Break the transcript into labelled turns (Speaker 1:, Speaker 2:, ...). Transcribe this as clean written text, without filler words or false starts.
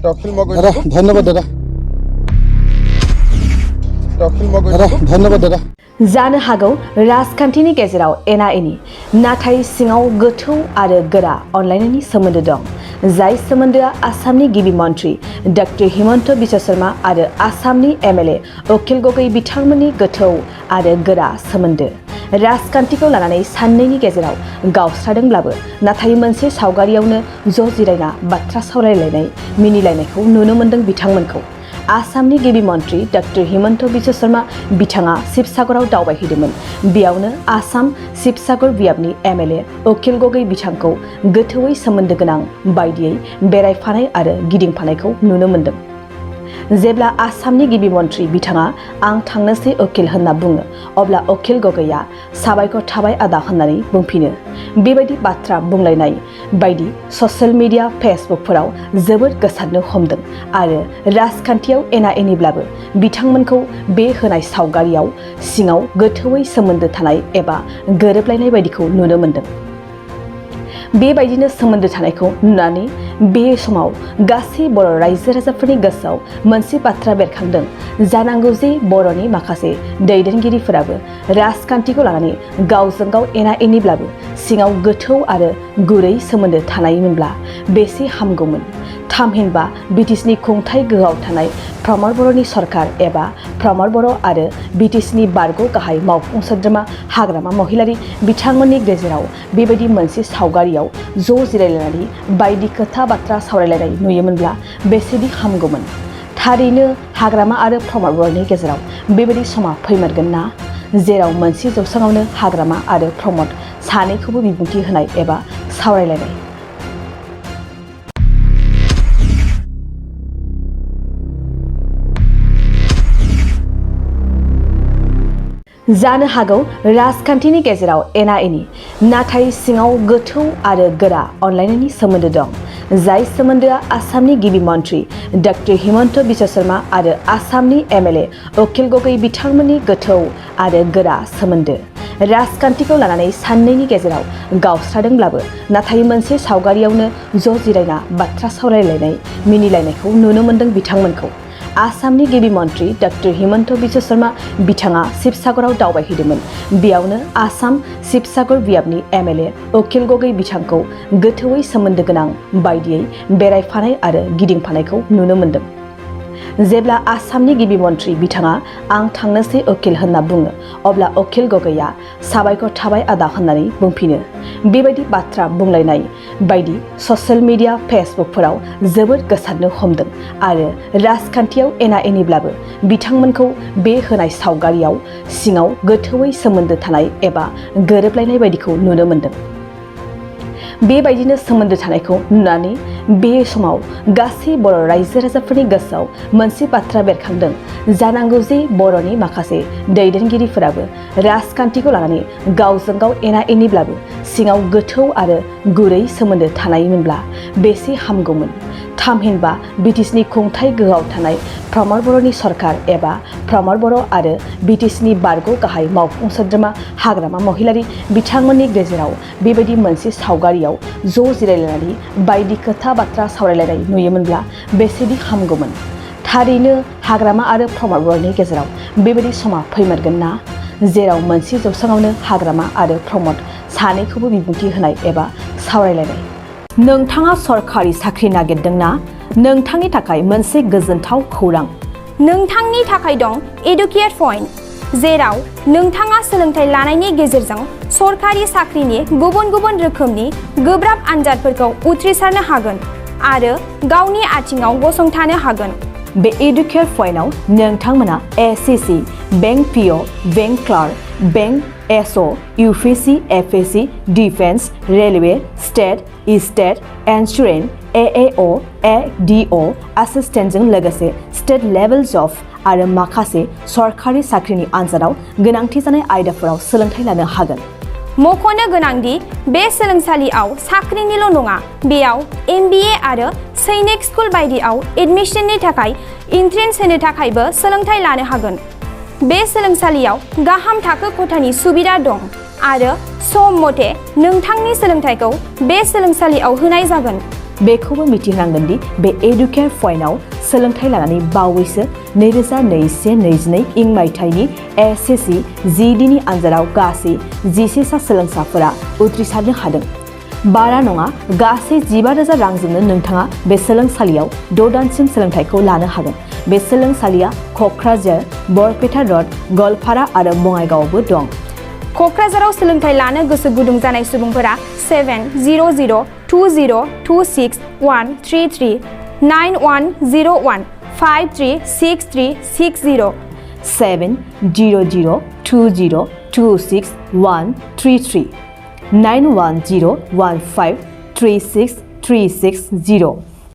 Speaker 1: धन्यवाद दादा धन्यवाद दादा
Speaker 2: जानो हागौ राजखान्थिनि गेजेराव एना एनि नाथाय सिङाव गोथौ आरो गोरा अनलायनायनि सोमोन्दो दं जाय सोमोन्दोआ आसामनि गिबि मन्त्रि डक्टर हिमन्त बिश्व शर्मा आरो आसामनि एमएलए अखिल गगৈ बिथांमोननि गोथौ आरो गोरा सोमोन्दो राजखान्थिखौ लानानै साननैनि गेजेराव गावस्रादोंब्लाबो नाथाय मोनसे सावगारियावनो ज' जिरायना बाथ्रा सावरायलायनाय मिनिलायनायखौ नुनो मोन्दों बिथांमोनखौ आसामनि गिबि मन्त्रि डक्टर हिमन्त बिश्व शर्मा बिथाङा शिबसागराव दावबायहैदोंमोन बेयावनो आसाम शिबसागर बियाबनि एमएलए अखिल गगৈ बिथांखौ गोथौयै सोमोन्दो गोनां बायदियै बेरायफानाय आरो गिदिंफानायखौ नुनो मोन्दों जेब्ला आसामनि गिबि मन्त्रि बिथाङा आं थांनोसै अखिल होनना बुङो अब्ला अखिल गगैया साबायखर थाबाय आदा होननानै बुंफिनो बेबायदि बाथ्रा बुंलायनाय बायदि ससियेल मिडिया फेसबुकफोराव जोबोद गोसारनो हमदों आरो राजखान्थियाव एना एनिब्लाबो बिथांमोनखौ बे होनाय सावगारियाव सिङाव गोथौयै सोमोन्दो थानाय एबा गोरोबलायनाय बायदिखौ नुनो मोन्दों बेबायदिनो सोमोन्दो थानायखौ नुनानै बे समाव गासै बर' रायजो राजाफोरनि गोसोआव मोनसे बाथ्रा बेरखांदों जानांगौ जे बर'नि माखासे दैदेनगिरिफोराबो राजखान्थिखौ लानानै गावजों गाव एना एनिब्लाबो सिङाव गोथौ आरो गुरै सोमोन्दो थानायमोनब्ला बेसे हामगौमोन थामहिनबा बिटिसिनि खुंथाय गोहोआव थानाय प्रमद बर'नि सरकार एबा प्रमद बर' आरो बिटिसिनि बारग' गाहाय मावफुं सोद्रोमा हाग्रामा महिलारि बिथांमोननि गेजेराव बेबायदि मोनसे सावगारियाव ज' जिरायलायनानै बायदि खोथा बाथ्रा सावरायलायनाय नुयोमोनब्ला बेसेदि हामगौमोन थारैनो हाग्रामा आरो प्रमद बर'नि गेजेराव बेबायदि समा फैमारगोन ना जेराव मोनसे जौसाङावनो हाग्रामा आरो प्रमद सानैखौबो बिबुंथि होनाय एबा सावरायलायनाय जानो हागौ राजखान्थिनि गेजेराव एना एनि नाथाय सिङाव गोथौ आरो गोरा अनलायनायनि सोमोन्दो दं जाय सोमोन्दोआ आसामनि गिबि मन्त्रि डक्टर हिमन्त बिश्व शर्मा आरो आसामनि एमएलए अखिल गगৈ बिथांमोननि गोथौ आरो गोरा सोमोन्दो राजखान्थिखौ लानानै साननैनि गेजेराव गावस्रादोंब्लाबो नाथाय मोनसे सावगारियावनो ज' जिरायना बाथ्रा सावरायलायनाय मिनिलायनायखौ नुनो मोन्दों बिथांमोनखौ आसामनि गिबि मन्त्रि डक्टर हिमन्त बिश्व शर्मा बिथाङा शिबसागराव दावबायहैदोंमोन बेयावनो आसाम शिबसागर बियाबनि एमएलए अखिल गगै बिथांखौ गोथौयै सोमोन्दो गोनां बायदियै बेरायफानाय आरो गिदिंफानायखौ नुनो मोन्दों जेब्ला आसामनि गिबि मन्त्रि बिथाङा आं थांनोसै अखिल होनना बुङो अब्ला अखिल गगैया साबायखर थाबाय आदा होननानै बुंफिनो बेबायदि बाथ्रा बुंलायनाय बायदि ससियेल मिडिया फेसबुकफोराव जोबोद गोसारनो हमदों आरो राजखान्थियाव एना एनिब्लाबो बिथांमोनखौ बे होनाय सावगारियाव सिङाव गोथौयै सोमोन्दो थानाय एबा गोरोबलायनाय बायदिखौ नुनो मोन्दों बेबायदिनो सोमोन्दो थानायखौ नुनानै बे समाव गासै बर' रायजो राजाफोरनि गोसोआव मोनसे बाथ्रा बेरखांदों जानांगौ जे बर'नि माखासे दैदेनगिरिफोराबो राजखान्थिखौ लानानै गावजों गाव एना एनिब्लाबो सिङाव गोथौ आरो गुरै सोमोन्दो थानायमोनब्ला बेसे हामगौमोन थामहिनबा बिटिसिनि खुंथाय गोहोआव थानाय प्रमद बर'नि सरकार एबा प्रमद बर' आरो बिटिसिनि बारग' गाहाय मावफुं सोद्रोमा हाग्रामा महिलारि बिथांमोननि गेजेराव बेबायदि मोनसे सावगारियाव ज' जिरायलायनानै बायदि खोथा बाथ्रा सावरायलायनाय नुयोमोनब्ला बेसेदि हामगौमोन थारैनो हाग्रामा आरो प्रमद बर'नि गेजेराव बेबायदि समा फैमारगोन ना जेराव मोनसे जौसाङावनो हाग्रामा आरो प्रमद सानैखौबो बिबुंथि होनाय एबा सावरायलायनाय नोंथाङा सरखारि साख्रि नागिरदोंना नोंथांनि थाखाय मोनसे गोजोनथाव खौरां
Speaker 3: नोंथांनि थाखाय दं एडुकेट पइन्ट जेराव नोंथाङा सोलोंथाइ लानायनि गेजेरजों सरखारि साख्रिनि गुबुन गुबुन रोखोमनि गोब्राब आनजादफोरखौ उथ्रिसारनो हागोन आरो गावनि आथिङाव गसंथानो हागोन
Speaker 2: बे एडुकेट पइन्टआव नोंथांमोना SSC bank PO bank clerk bank SO UPSC FSC defence railway state insurance AAO ADO एसिस्टेन्टजों लोगोसे स्टेट लेभेल जब आरो माखासे सरखारि साख्रिनि आनजादाव गोनांथि जानाय आयदाफोराव सोलोंथाइ लानो हागोन
Speaker 3: मख'नो गोनांदि बे सोलोंसालियाव साख्रिनिल' नङा बेयाव एमबिए आरो सैनिक स्कुल बायदियाव एडमिशननि थाखाय एन्ट्रेन्स होनो थाखायबो सोलोंथाइ लानो हागोन बे सोलोंसालियाव गाहाम थाखो खथानि सुबिदा दं आरो सम मथे नोंथांनि सोलोंथाइखौ बे सोलोंसालियाव होनाय जागोन
Speaker 2: बेखौबो मिथिनांगोन दि बे एडुकेयर पइन्टआव सोलोंथाइ लानानै बावैसो 2021-22 इं मायथाइनि एसएससि जिडिनि आनजादाव गासै 11 सा सोलोंसाफोरा उथ्रिसारनो हादों। बारा नङा गासै 15,000 रांजोंनो नोंथाङा बे सोलोंसालियाव 6 दानसिम सोलोंथाइखौ लानो हागोन। बे सोलोंसालिया क'क्राझार, बरपेटा रड, गलपारा आरो बङाइगावआवबो दं।
Speaker 3: क'क्राझाराव सोलोंथाइ लानो गोसो गुदुं जानाय सुबुंफोरा 70020261133 9101536360
Speaker 2: 70020261133 9101536360